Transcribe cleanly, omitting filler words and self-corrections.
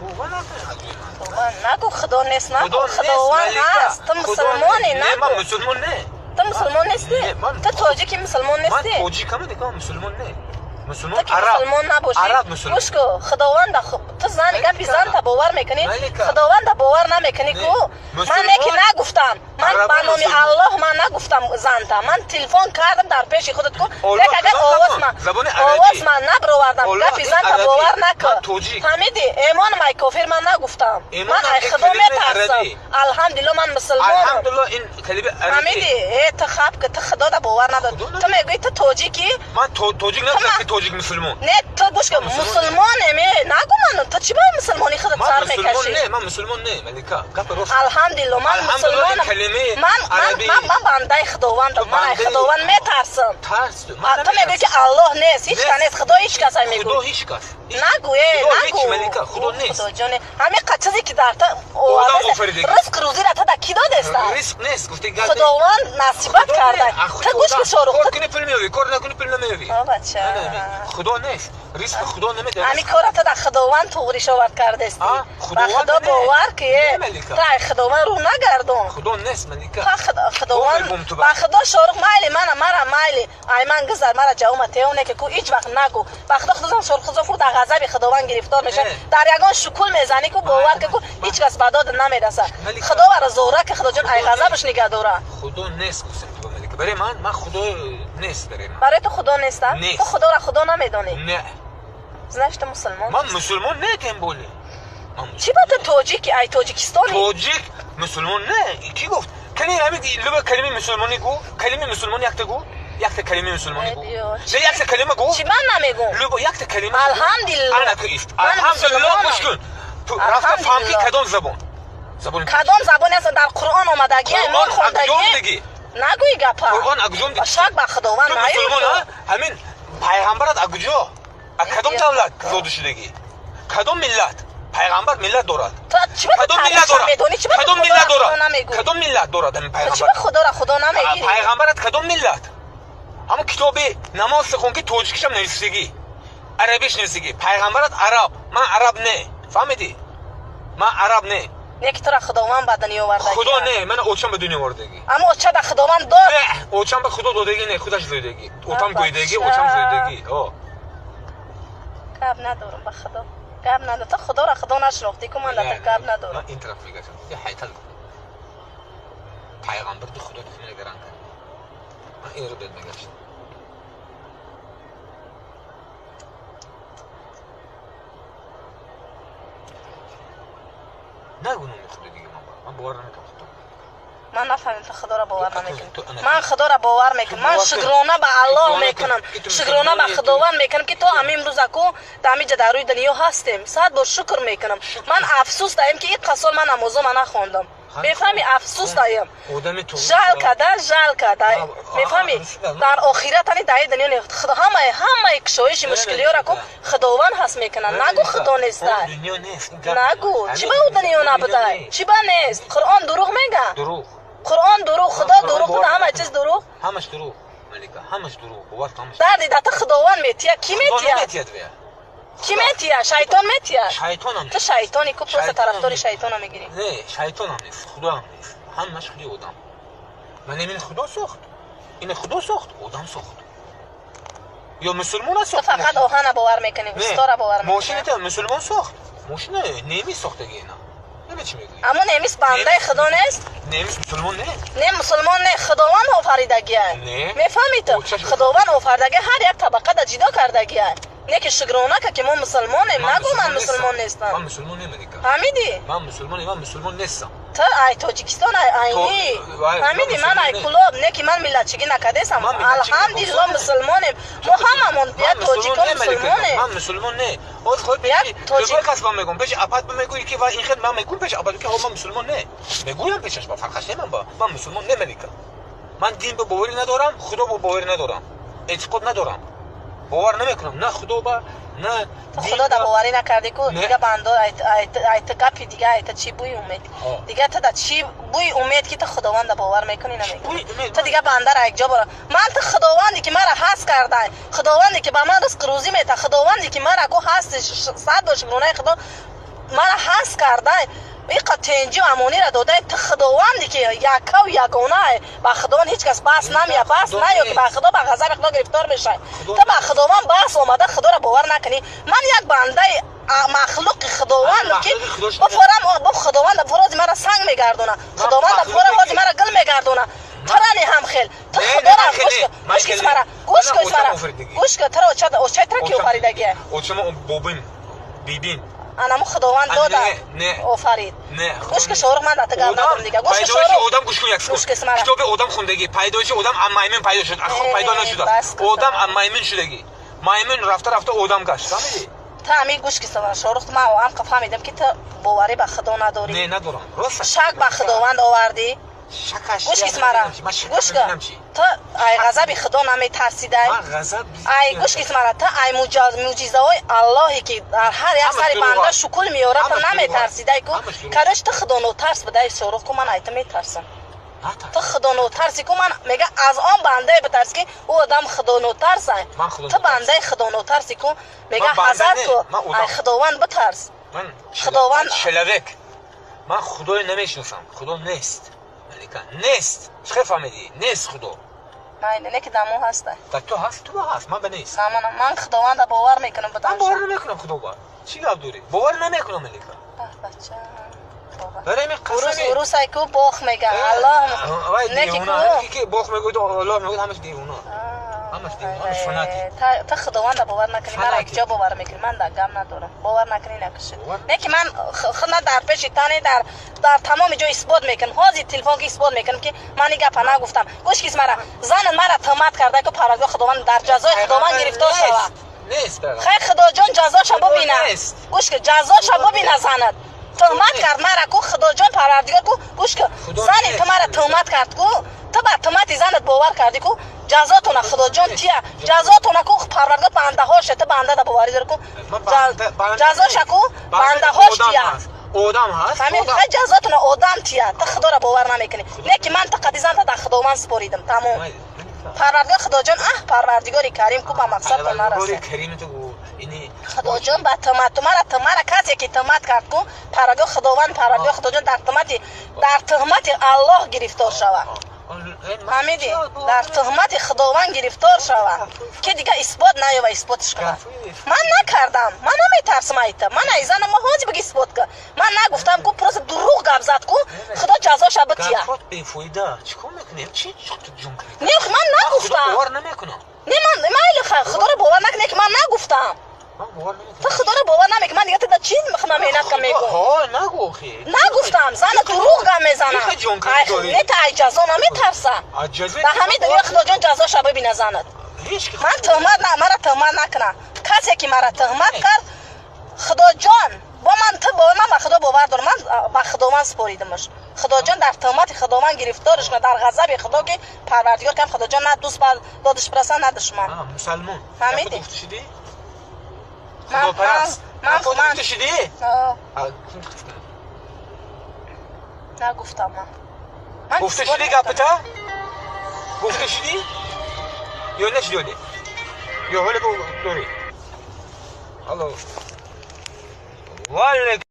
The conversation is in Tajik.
Товба накун. Товба нагу, Худо нест, нагу. Худованд ҳаст. Ту мусулмонӣ, Не, ман нагу. Мусулмон не. Ту мусулмон нестӣ? Не, Ту тоҷики мусулмон ман нестӣ? Тоҷикам, не, ман мусулмон не. Мусулмон Ту ки араб. мусулмон набошӣ. Араб мусулмон. Гӯш ку, Худованда ту зани гапи Малика. занта бовар мекунӣ? Малика. Худованда бовар намекунӣ Не. ку? Ман Мусулмон- не ки нагуфтам. Ман Арабо ба номи мусулмон. Аллоҳ ман нагуфтам занта. Ман телефон кардам дар пеши худат ку. Оллоҳ Лек агар кадом овоз забон? ман Забони арабӣ. овоз ман набровардам, Оллоҳ гапи ин занта арабӣ. бовар накун. Ман тоҷик. Фаҳмидӣ? Эмонам ай кофир ман нагуфтам. Эмонам Ман ай ин Худо калимаи метарсам. арабӣ. Алҳамдулиллоҳ, ман мусулмонам. Алҳамдулиллоҳ, ин калимаи арабӣ. Фаҳмидӣ? Э, ту хаб ки ту Худода бовар надорӣ. Худо Ту мегӯӣ ту тоҷикӣ? Ман тоҷик нагуфтам Ман- ки тоҷик мусулмон. Не, ту гӯш кун, Ман мусулмон. мусулмонем, э, нагу ману. Ту чӣ бояд мусулмонӣ худат Ман сар мусулмон мекашӣ? не, ман мусулмон не, Малика. Гапи рост. Алҳамдулиллоҳ, ман Алҳамдулиллоҳ, ин мусулмонам. калимаи Ман ман арабӣ. ман бандаи Худовандам. Ту Ман ай бандаи- Худованд метарсам. Тарс. А, ту мегӯӣ ки Аллоҳ нест, ҳеҷ кас Нест. нест, Худо ҳеҷ кас ай Худо мегӯӣ. ҳеҷ кас. Нагу, э, Худо ҳеҷ, нагу. Малика, Худо нест. Худоҷоне, ҳамин қа чизе ки дар ту Одам овардааст, офаридагӣ. ризқ рӯзиро ту да кӣ додеста? Ризқ нест, гуфти гап. Худованд насибат Худо карда. не, Ту гӯш ки Шорух, Кор ту кунӣ пул меёвӣ, кор накунӣ пул намеёвӣ. О, бача. Не, не, худо нест. Ризқи Худо намедиҳад. Ҳамин кора ту да Худованд туғриш овард кардестӣ. А, Ба Худованд Худо не. бовар ки, Не, э, Малика. ту ай Худованд рӯ нагардон. Худо нест, Малика. Та Худованд Бо мегум ту ба. ба Худо Шорух майли мана мара майли ай ман гузар мара ҷавома теоне ки ку ҳеҷ вақт нагу ба Худо Худо Шорух Худо ку дар ғазаби Худованд гирифтор меша. Не. Дар ягон шукул мезанӣ ку бовар ки ку ҳеҷ кас ба дод намераса. Малика. Худовара зора ки Худоҷон ай Худо ғазабаш нигаҳ дора. Худо нест, гуфтам ту ба, Малика. Барои ман, ман Худо нест барои ман. Барои ту Худо неста? Нест. Ту Худоро Худо намедонӣ? Не. Знаешь, ту мусулмон. Ман мусулмон не, тем более. Ман Чӣ ба ту тоҷики ай Тоҷикистони? Тоҷик мусулмон не. Кӣ гуфт? Калими ҳамин луба калими мусулмонӣ гу, калими мусулмонӣ якта гу, якта калими мусулмонӣ гу. Ё, Не, якта калима гу. Чӣ ман намегӯм? Луба якта калима. Гу. Алҳамдулиллоҳ. Ана ку ист. Ман Алҳамдулиллоҳ, мусулмонам. гӯш кун. Ту рафта фаҳм ки Алҳамдулиллоҳ. кадом забон. Забони Кадом забоне аст дар Қуръон омадагӣ, мо Қуръон хондагӣ? акҷом дигӣ. Нагӯй гапа. Қуръон акҷом дигӣ. Шак ба Худованд Ту мусулмон, наёй. а? Ҳамин пайғамбарат акуҷо? А кадом давлат зода шудагӣ? Кадом миллат? Пайғамбар миллат дорад. Ту чӣ ба Кадом миллат таърихша дорад? медонӣ? Чӣ ба Кадом Худоро миллат Худо дорад? намегӯӣ? Кадом миллат дорад ҳамин Ту чӣ пайғамбар? ба Худоро Худо намегирӣ? Пайғамбарат кадом миллат? Ҳамон китоби намоз хон ки тоҷикишам нависагӣ, арабиш нависагӣ. Пайғамбарат араб, ман араб не. Фаҳмидӣ? Ман араб не. Не ки тура Худованд ба дунё овардагӣ. Худо не, ман очам ба дунё овардагӣ. Аммо оча ба Худованд дод. Не, очам ба Худо додагӣ не, худаш зоидагӣ. Отам А, гӯйдагӣ, бача. очам зоидагӣ. О. Гап надорам ба Худо. Гап надорам. Ту Худоро Худо нашинохтӣ ку ман дар ту гап надорам. Ман ин тараф мегаштам. Я ҳайтал. Пайғамбар ду Худо духмена гаран кард. Ман инро бед мегаштам. Нагу номи Худо дига ман ба. Ман бовар намекунам Худо. Ман нафаҳмидам ту Худоро бовар Ту намекунӣ. ту ана- Ман Худоро бовар мекунам. Ту Ман бовар кун. шукрона ба Аллоҳ Шукрона кун. мекунам. Ки ту Шукрона ба мусулмонӣ, ту- Худованд мекунам ки то ҳамин имрӯза ку дар ҳамин ҷа дар рӯи дунё ҳастем. Сад бор шукр мекунам. Ман афсӯс даем ки ин қасол ман намозома нахондам. Мефаҳми, афсӯс даем. Одами туғри Жалко да, жалко да. А, Мефаҳми, а, дар охират ани дар дунё не Худо ҳамаи ҳамаи кушоиши Не, мушкилиёро ку не. Худованд ҳаст мекунад. Нагу Худо неста. Дунё нест. Ин гап- Нагу. Чӣ ба ӯ дунё набудай? нест. Чӣ ба нест? Қуръон дурӯғ мега? Дурӯғ. Қуръон дурӯғ, Худо Қуръон дурӯғ, бовар ҳама чиз дурӯғ. Ҳамаш дурӯғ, Малика, ҳамаш дурӯғ. Бовар кун, ҳамаш. Дарди да ту Худованд метия, ки Худо метия? наметиҳад вия. Ки метия? Шайтон метия? Шайтонам Ту нест. шайтони ку просто Шайтонам тарафдори нест. шайтона мегирӣ. Не, шайтонам нест, Худоам нест. Ҳамаш худи одам. Ман ин Худо сохт. Ин Худо сохт, одам сохт. Ё мусулмона Ту сохт. фақат оҳана бовар мекунӣ, устора бовар мекунӣ. Мошината мусулмон сохт. Мошина немис сохтаги ина. Наме чӣ мегӯӣ? Аммо немис бандаи Худо нест? Немис мусулмон не. Не, мусулмон не, Худованд офаридагия. Не. Мефаҳмӣ ту? Очаш- Худованд офаридагия ҳар як табақа да ҷидо кардагия. Не ки шукрона ка ки мо мусулмонем, нагу ман мусулмон нестам. Ман мусулмон не, Малика. Фаҳмидӣ? Ман мусулмон, ман мусулмон нестам. Ту ай Тоҷикистон ай айнӣ. То- вай, Фаҳмидӣ, ман ман ай мусулмон не. Кулоб, не ки ман миллатчигӣ накардесам. Ман миллатчигӣ Алҳамдулиллоҳ накардам. мусулмонем. Мо ҳамамон як Ман тоҷикон мусулмон не, Малика. мусулмонем. Ман мусулмон не. Ҳозир хоҳӣ Як пеши тоҷик- любой кас ман мегӯям, пеши апат мегӯӣ ки ва ин хел ман мегӯям пеши апат ки ҳо ман мусулмон не. Мегӯям пешаш ба фарқаш не ман ба. Ман мусулмон не, Малика. Ман дин ба боварӣ надорам, Худо ба боварӣ надорам. Эътиқод надорам. Бовар намекунам на Худо ба, на Ту дин Худо да ба. боварӣ накардӣ ку Не. дига бандо ай ту гапи дига ай ту чӣ бӯи умед? Ҳо. Дига ту да чӣ бӯи умед ки ту Худованда бовар мекунӣ намекунӣ? Бӯи умед? Ту дига бандара якҷо бора. Ман ту Худованде ки мара ҳаст кардай, Худованде ки ба ман ризқ рӯзӣ мета, Худованде ки мара ку ҳасти сад бор шукронаи Худо. мара ҳаст кардай, иқа тенҷию амонира додай, ту худованде ки яккаву ягонае, ба худованд ҳеҷ кас баҳс намея, баҳс наё, ки ба худо, ба ғазаби худо гирифтор мешавӣ. Ту ба худованд баҳс омада, худоро бовар накунӣ. Ман як бандаи махлуқи худовандам, ки бифорам, худованд форози мара санг мегардона, худованд фора ҳози мара гил мегардона. Тарани ҳам хел ту худора гӯш кис мара, гӯш кис мара, гӯш ки тара очай тара ки офаридагия? Очама бобим, бибин. Анамо худованд дода офарид. Гӯш ки, Шорух, ман дата гап надорам дига. Гӯш ки, Шорух. Одам, гӯш кун, як секунд. Китоби одам хондагӣ, пайдоиши одам аз маймун пайдо шуд, аз хок пайдо нашуда. Одам аз маймун шудагӣ, маймун рафта рафта одам гашт, фаҳмидӣ? Та ами гӯш ки, Шорух, ман амқа фаҳмидам, ки ту боварӣ ба худо надорӣ. Не, надорам, рост. Шак ба худованд овардӣ. Гӯш кис мара, гӯш ки, ту ай ғазаби худо наметарсидай? Ай, гӯш кис мара, ту ай мӯъҷизаҳои Аллоҳе, ки дар ҳар як сари банда шукул меорад, ту наметарсидай ку? Короче, ту худонотарс будай, Шорух ку, ман ай ту метарсам. Ту худонотарси ку, ман мега, аз он бандае битарс, ки ӯ одам худонотарсай. Ту бандаи худонотарси ку, мега, ҳазар ку, ай худованд битарс. Худованд человек, ман худое намешиносам, худо нест, Малика, нест. Чӣ фаҳмидӣ? Нест худо. Майли, не ки дамо ҳаста. Дар ту ҳаст, ту ҳаст, ман ба нест. Ман худованда бовар мекунам. Ман бовар намекунам худо ба. Чӣ гап дорӣ? Бовар намекунам, Малика. Бача. Барои қасами урусай ку бох мега, Аллоҳ. Не ки ку бох мегӯяд, Аллоҳ мегӯяд, ҳамаш девона. Ҳамаш девона, ҳамаш фанатик. Та худованда бовар накунӣ, мара куҷо бовар мекунӣ? Ман да гам надорам. Бовар накунӣ, накушед. Не ки ман худна дар пеши тани дар тамоми ҷо исбот мекунам. Ҳозир телефон ки исбот мекунам, ки ман ин гапа нагуфтам. Гӯш кис мара, занат мара туҳмат карда ку, Парвардигор худованд дар ҷазои худованд гирифтор шавад. Нест. Хай, Худоҷон ҷазоша бубина. Гӯш ки, ҷазоша бубина, занат туҳмат кард мара ку, Худоҷон Парвардигор ку. Гӯш ки, зани ту мара туҳмат кард ку, ту ба туҳмати занат бовар кардӣ ку, ҷазотона Худоҷон тия, ҷазотона ку Парвардигор бандаҳоша. Ту бандада боварӣ дори ку, ҷазоша ку бандаҳош тия. Одам ҳаст. Хай, ҷазотона одам тия. Ту худоро бовар намекунӣ. Не ки ман ту қади занта дар Худованд споридам, тамом. Парвардигор Худоҷон, аҳ, Парвардигори карим ку, ба мақсадто нарасад. Худоҷон ба туҳмат тумара, тумара касе ки туҳмат кард ку, Парвардигор худованд, Парвардигор Худоҷон дар туҳмати Аллоҳ гирифтор шавад. Фаҳмидӣ? Дар туҳмати Худованд гирифтор шавад, ки дига исбот наёва, исботиш кунад. Ман накардам, ман наметарсам айта. Ман айзана ма ҳози биги исбот ка. Ман нагуфтам ку, просто дурӯғ гап зад ку, Худо ҷазоша бития. Не, ман нагуфтам. Не, ман майли, худоро бовар накунӣ, ки ман нагуфтам. Ту худоро бовар намекунӣ, ман дига туда чӣ меҳнат ка мегӯ? Нагуфтам, зана дурӯғ гап мезана. Не, та ай ҷазо наметарса. Дар ҳамин дунё Худоҷон ҷазоша бибина занат. Ман туҳмат, мара туҳмат накуна. Касе ки мара туҳмат кард, Худоҷон бо ман, ту бовар, ман ба Худо бовар дорам, ман ба Худованд споридамаш. Худоҷон дар туҳмати Худованд гирифторш кунад, дар ғазаби Худо, ки Парвардигор кам Худоҷон на дӯст додиш бираса, на душман. Мусалмон. Фаҳмидӣ? Худопараст. Ман шудӣ? Нагуфтам ман. Гуфта шудӣ гапата? Гуфта шудӣ? Ё нашудӣ ҳоле? Ё ҳоле дорӣ? Алло. Вале.